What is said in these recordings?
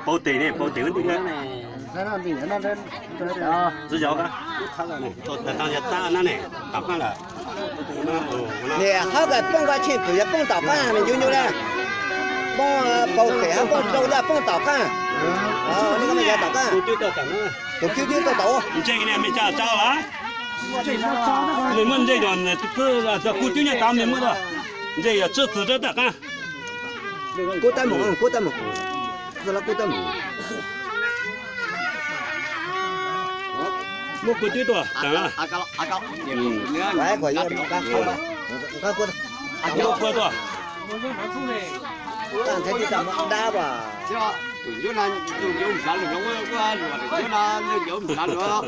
Pau tes ne, pau tes. Txiv yog, tau yog txab na ne, tom qab lawm. Niam hab kas poob nqa tsheej pwm yog poob tom qab me nyuj nyuj le. Poob pau tes hab poob rau yaj poob tom qab. Tom qab. Tus khib twb tuaj tau. Ntse ne, me tsa tsa las. Me muab ntse, kuv twb nyob tas me muab tau. Ntse yog tswb txwv rau tom qab. Kub tab mus, kub tab mus. Kub tab mus. Muab kub twb tuaj tas. Muab kub tuaj. Tus ncuav no, tus ncuav nplhav lug no, ua luam tus ncuav no, ncuav nplhav lug,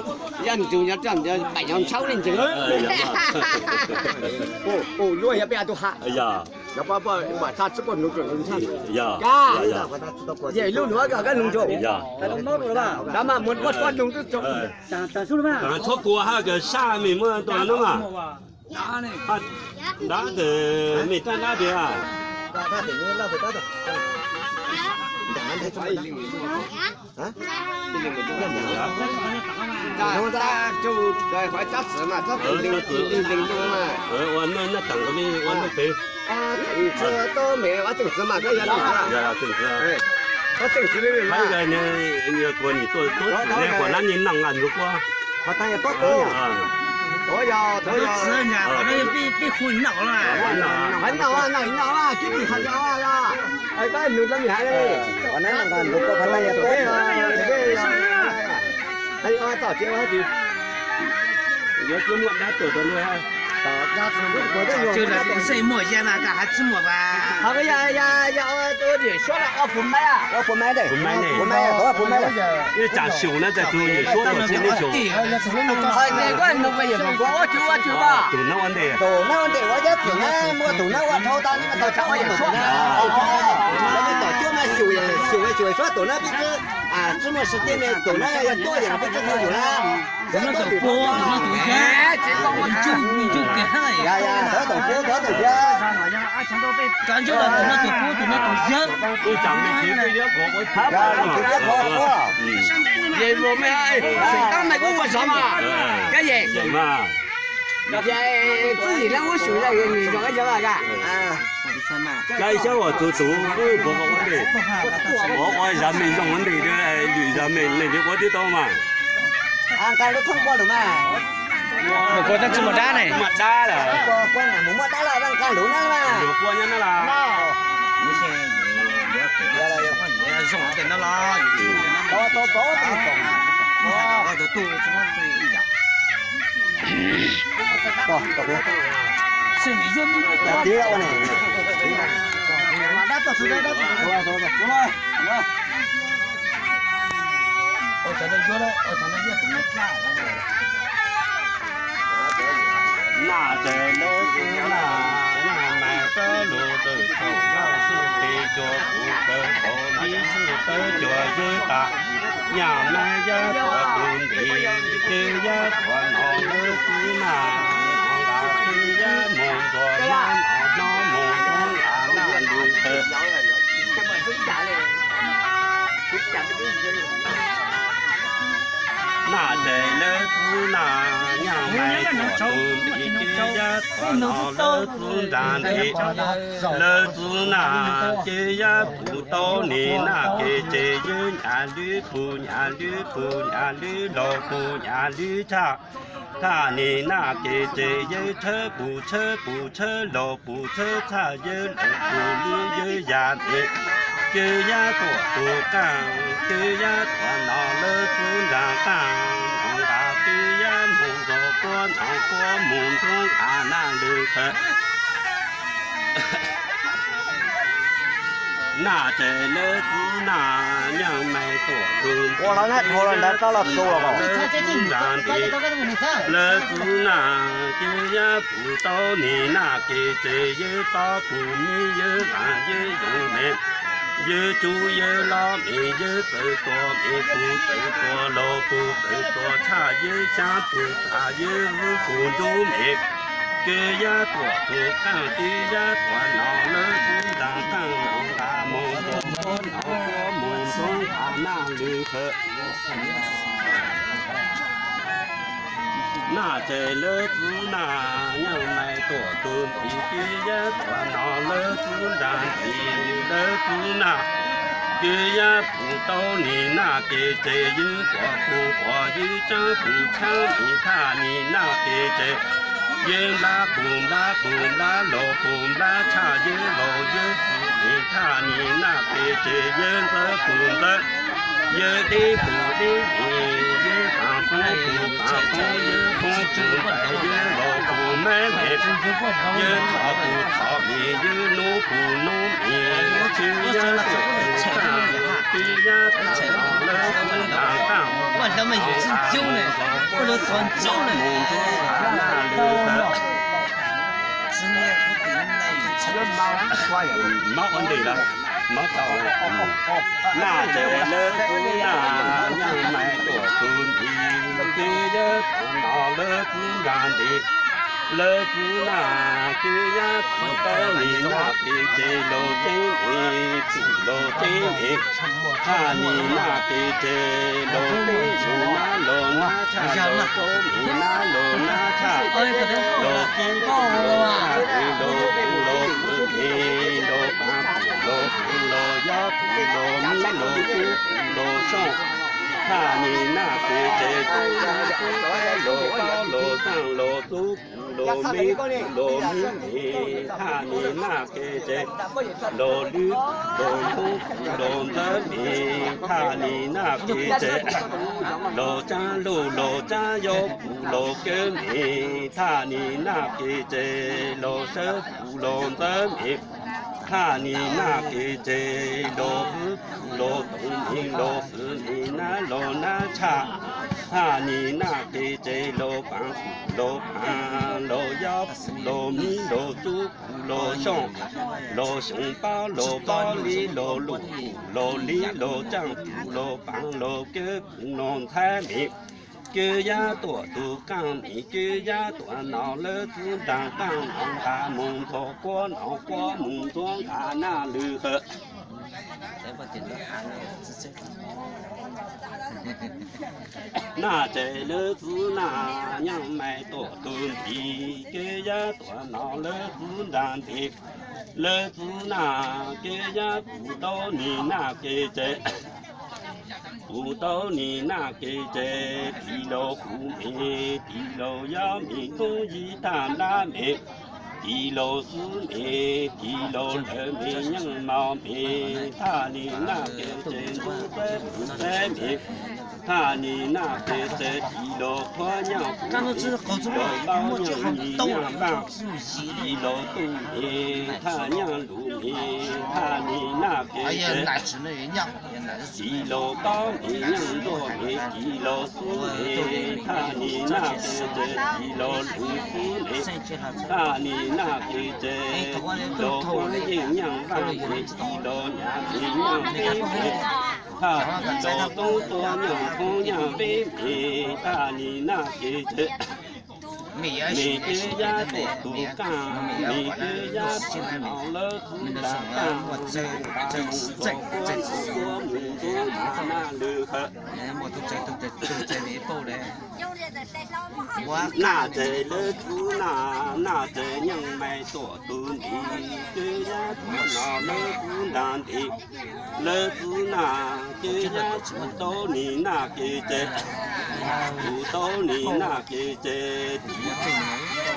yaj ntug nyob rau ntiav pem nyob ntshauv li ntseeg. Ua luaj yog peb tus ha. Yog, yog, yog, yog lub nuav koj lug ntsug. Dab mas muab muab txhob nug txhob kuv hab kws sab me muab tau nub mas. Dab tes me rab dab tes. Ua nuj nab teem ko me ua nuj pem. Ua teem txiv mas koj yog teem txiv. Ua teem txiv li, kuv nim tuaj tuab txwm ne, kuv nab nim noog nqa nrug kuab. Qhov tag yog tuab txwm. Tuab yog, tuab yog. Qhov no, no, no, kib nim qhov yog los. Pab nug dlab mi has li. Qhov no nqa nrug kuab, qhov tag yog tuab. Yuav muaj dab tuaj rau nws. Xeej muaj yaj mas koj has tsis muaj vas. Ho yog, yog, yog ua niam suab los ua phuv maib, ua phuv maib, phuv maib, tau ua phuv maib. Ib tsam xyum na, txais tus niam suab tuaj xwb neb xyum. Ho ces koj nug yawm Muam Kuav ua tug, ua tug mas. Tus nab ua ntej, tus nab ua ntej ua yaj txwm na, muaj tus nab ua dhau tas, tau tshab ua tus na. Tom cuab mas xyum, xyum, xyum suab tus nab pib tsi, tsi muaj sib tij ne, tus nab yog tuaj yam pib tsi tau yus na. Tus no tus pub, tus no tus yawg. Tus no tus pub, tus no tus yawg. Tus no tus pub, tus no tus yawg. Ces vos me, xyum tab meeg kuj ua zov mas. Kab yem. Ces txwj yim leej ub xyum yog nws zov kab zov a. Kab xyab uas tus tus ub pov ua ntej, ua ua zov me zoo ua ntej, lwm zov me leej twg ua twb tau mas. Nqa lub thoob pua lawm mas. Mus kua tab tsi muaj dab ne. Muaj dab lawm. Kua na mus muaj dab lawm, nqa lub na mas. Kua nyob na las. Zoo tes no los. Naj tawm lawv txwv na, nyaj mais tawb lug tawm thaum yog xwb pes cuag kuv tawb thaum ib xwb tawb cuag yawg tas. Nyaj mais yab tuam tus ntim, ces yab tuam no lawv txwv na, nqa ces yab mus ntuag na, no no mus ntuag na, naj lug tawm. Naj tawm lawv txwv na, nyaj mais tuam tus ntim, ces yab tuam no lawv txwv nra ntim. Lawv txwv na, ces yab pum tau nim naj kev ces yawg nyaj lwb pum, nyaj lwb pum, nyaj lwb laug pum, nyaj lwb tshaj. Tshaj nim naj kev ces yawg tshawb pum, tshawb pum, tshawb laug pum, tshawb tshaj, yawg laug pum lwb, yawg ya nim. Ces yab tuam tus qaaj, ces yab tuam no lawv txwv nra qaaj, nqa ces yab mus nrug quab, nrug quab mus nrug nqa naj lug tawm. Naj tawm lawv txwv na, nyaj mais tuam tus ntim, ces yab pum tau nim naj kev ces yawg tob pum, mi yawg vaam, yawg yoov mem, yawg tsub yawg loj mem, yawg txawm tuam mem, pum txawm tuam laug, pum txawm tuam tshaj, yawg xyaab pum txaj, yawg vwb pum ntsuj mem. Kwv yab tuam tus qaaj, kwv yab tuam nom, lawv txwv nraag qaaj, nom nqaj moog ntxuav kuab, nom kuab moog ntxuav nqaj naj lwg hawm. Naj ces lawv txwv naj, nyaaj mais tuam tus ntiv, kwv yab tuam nom, lawv txwv nraag ntiv, lawv txwv naj. Kwv yab pum tau nim naj kev tseg, ywv quas pum quas, ywv tshaab pum tshaab nim, thaj nim naj kev tseg. Ywv nplab pum nplab, pum nplab laus, pum nplab tshaj, ywv laus ywv xwm nim, thaj nim naj kev tseg. Ywv ntxawb pum ntxawb, ywv dib pum dib nim, ywv paav foob pum paav foob, ywv foob pum ntais, ywv laus pum meb nim, ywv thov pum thov nim, ywv nub pum nub nim, kwv yab tuam tus qaaj, kwv yab tuam nom, lawv txwv nraag qaaj, nom nqaj moog ntxuav kuab, nom kuab moog ntxuav nqaj naj lwg hawm. Mob ua ntej lawm, mob tau. Naj ces lawv txwv naj, nyaaj mais tuam tus ntiv, kwv yab tuam nom, lawv txwv nraag ntiv, lawv txwv naj. Kwv yab pum tau nim naj kev tseg, laus ceeb nim, pum laus ceeb nim, thaj nim naj kev tseg. Laus ceeb nim nab laus nab tshaj, laus ceeb nim nab laus nab tshaj, laus kib pum laus txwv nim, laus paav pum laus paav, laus yob pum laus mib, laus tub pum laus xyooj, thaj nim naj kev tseg. Laus tub laus txaaj laus tub laus mib, laus mib nim, thaj nim naj kev tseg. Laus lwb laus yub laus ntxawb nim, thaj nim naj kev tseg. Laus tsaab luj laus tsaab yaub pum laus kawb nim, thaj nim naj kev tseg. Laus sawb pum laus ntxawb nim, thaj nim naj kev tseg. Laus fwv pum laus toov nim, laus fwv nim nab laus nab tshaj, thaj nim naj kev tseg. Laus paav pum laus paav, laus yob pum laus mib, laus tub pum laus xyooj, laus xyooj paub laus paub lib, laus luj pum laus lib, laus tsaaj pum laus paav, laus kawb pum laus ntxhab nim. Kwv yab tuam tus qaaj nim, kwv yab tuam nom, lawv txwv nraag qaaj, nom nqaj moog ntxuav kuab, nom kuab moog ntxuav nqaj naj lwg hawm. Naj ces lawv txwv naj, nyaaj mais tuam tus ntiv, kwv yab tuam nom, lawv txwv nraag ntiv, lawv txwv naj. Kwv yab pum tau nim naj kev tseg, pum tau nim naj kev tseg. Tis laus kuv mem, tis laus yob mem, koob yib thaj nrab mem, tis laus xwb mem, tis laus lawv mem, nyaaj mos mem, thaj nim naj kev tseg. Ntxub txeb pum txeb mem, thaj nim naj kev tseg. Tis laus qhuab nyaaj kuv mem, tis laus laub nyaaj nyim nyaaj vaaj, tis laus tuj mem, thaj nyaaj lug mem, thaj nim naj kev tseg. Tis laus kaub mem, nyaaj ntuag mem, tis laus xwb mem, thaj nim naj kev tseg. Tis laus lug xwb mem, thaj nim naj kev tseg. Tis laus koob yeej nyaaj vaaj mem, tis laus nyav mem nyaaj veb mem, thaj tis laus toob tuab nyaaj koob nyaaj veb mem, thaj nim naj kev tseg. Mem kwv yab tuam tus qaaj, mem kwv yab tuam nom, lawv txwv nraag qaaj, nqaj moog ntxuav kuab, moog ntxuav nqaj naj lwg hawm. Naj ces lawv txwv naj, naj ces nyaaj mais tuam tus ntiv, kwv yab tuam nom, lawv txwv nraag ntiv, lawv txwv naj. Kwv yab pum tau nim naj kev tseg, pum tau nim naj kev tseg.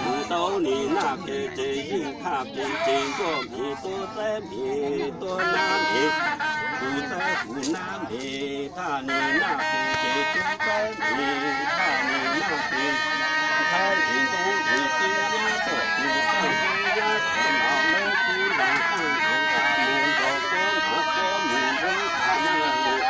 Pum tau nim naj kev tseg, yeej thaj kev tseg. Ntsuab mem, tuab txeb mem, tuab nab mem, pum txeb pum nab mem, thaj nim naj kev tseg. Tub txeb mem, thaj nim naj kev tseg. Ntxhab mem, ntxoob mem, kwv yab tuam tus qaaj, kwv yab tuam nom, lawv txwv nraag qaaj, nqaj moog ntxuav kuab, nqaj moog ntxuav nqaj naj lwg.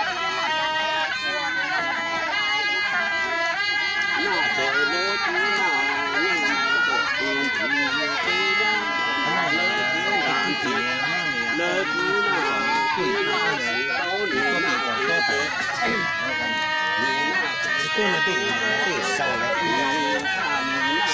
Naj ces lawv txwv naj, nyaaj mais tuam tus ntiv, kwv yab tuam nom, lawv txwv nraag ntiv, lawv txwv naj, kwv yab pum tau nim naj kev tseg, nim naj kev tseg, thaj nim naj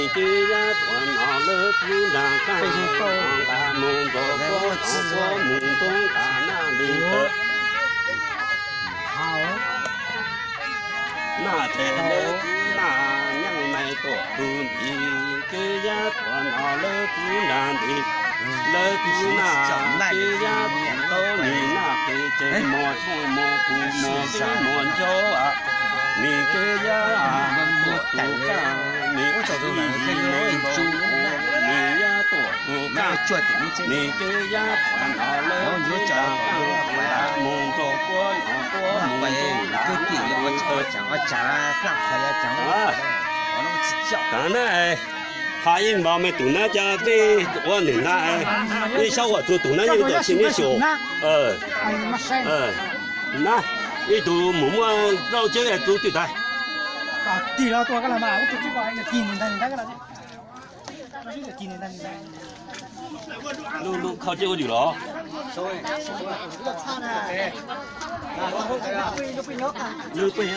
Nim kwv yab tuam no lawv txwv nra kaj, nqa mus nrog puab, puab mus nrog nqa naj li kawg. Naj tes lawv txwv naj, nyaaj mais tuam tug ntim, kwv yab tuam no lawv txwv nra ntim, lawv txwv naj, kwv yab tuam tau nim naj tes tes mos tshoob mos kub mos teb mos ncauj, nim kwv yab tuam tug kaj, nim kwv yab tuam tug kaj, nim kwv yab tuam no lawv txwv nra kaj, mus nrog puab, puab mus nrog naj li kawg. Tav na, ha ib npab me tus na, cas peb ua nwg na, ib sab huam txug tus na yeej tom tsis neb xyum. Na, ib tug mus muaj zaub tseb txug twg tag. Lub, lub kho tseb ua dim los. Lub peb.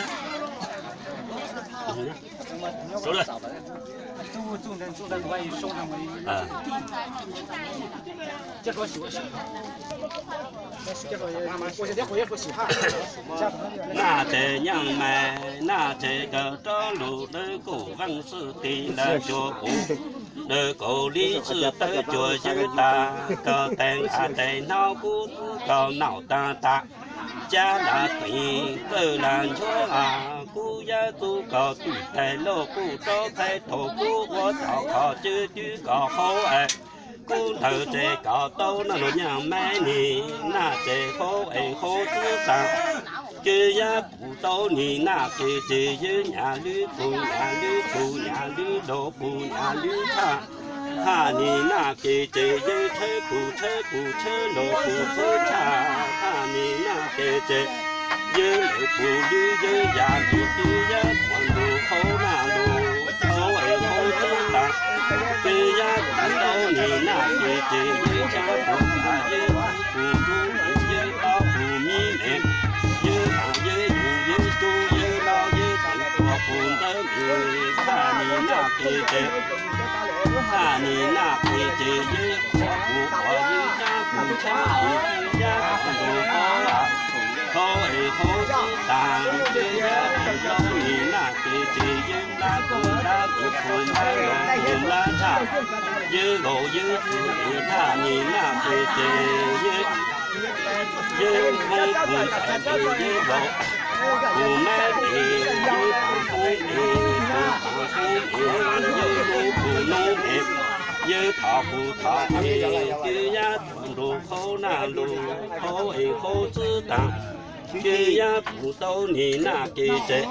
Naj tes nyaaj mais, naj tes kawg rov lug lawv kuj vaaj xwb tis lawv cuag kuv, lawv kaus lib xwb tawb cuag yawg tag, kawg teev has tes hnub kub xwb kawg naum tag tag, cab lam txeem txawj lam nchuav, kub yab txuj kawg twm tes loj kuj rov txhais thaum kub ua tau kho cwj twb kawg hauv es, kub ntawd tes kawg tau naj los nyaaj mais nim naj tes hauv es hauv xwb tag. Kwv yab pum tau nim naj tes tes yawg nyam lwb pum nyam lwb pum nyam lwb laug pum nyam lwb tshaj, haj nim naj tes tes yawg tshawb pum tshawb pum tshawb laug pum tshawb tshaj, haj nim naj tes tes yawg lawv pum lwb yawg yam lwb twb yab tuam lug hauv naj lug hauv es hauv xwb tag. Kwv yab pum tau nim naj tes tes yawg tshab pum tag yawg pum tub nim yawg tau pum mi me, yawg tag yawg yug yawg tub yawg laug yawg tseem tuag pum ntawd nim, haj nim naj tes tes, haj nim naj tes tes yawg qhuav pum qhuav yawg tshab pum tshab pum twb yab tuam lug hauv hauv es hauv xwb tag. Kwv yab pum tau nim naj tes tes yawg nplab pum nplab pum pum nplab laug pum nplab tshaj, yawg laug yawg xwb es haj nim naj tes tes yawg, yawg hoob pum ntxhais tes yawg laug pum mab tes yawg pam hoob es pum pam hoob es yawg lub pum noob es yawg thov pum thov es kwv yab tuam lug hauv naj lug hauv es hauv xwb tag. Kwv yab pum tau nim naj tes tes,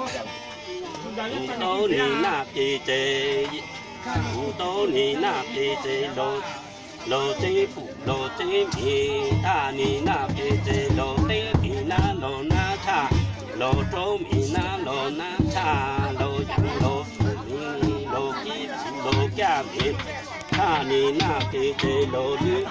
pum tau nim naj tes tes, pum tau nim naj tes tes laug, laug tseeb pum laug tseeb mim, haj nim naj tes tes laug teeb mim nab laug nab tshaj, laug roob mim nab laug nab tshaj, laug yam laug xwm mim laug kib pum laug kaj mim, haj nim naj tes tes laug lwb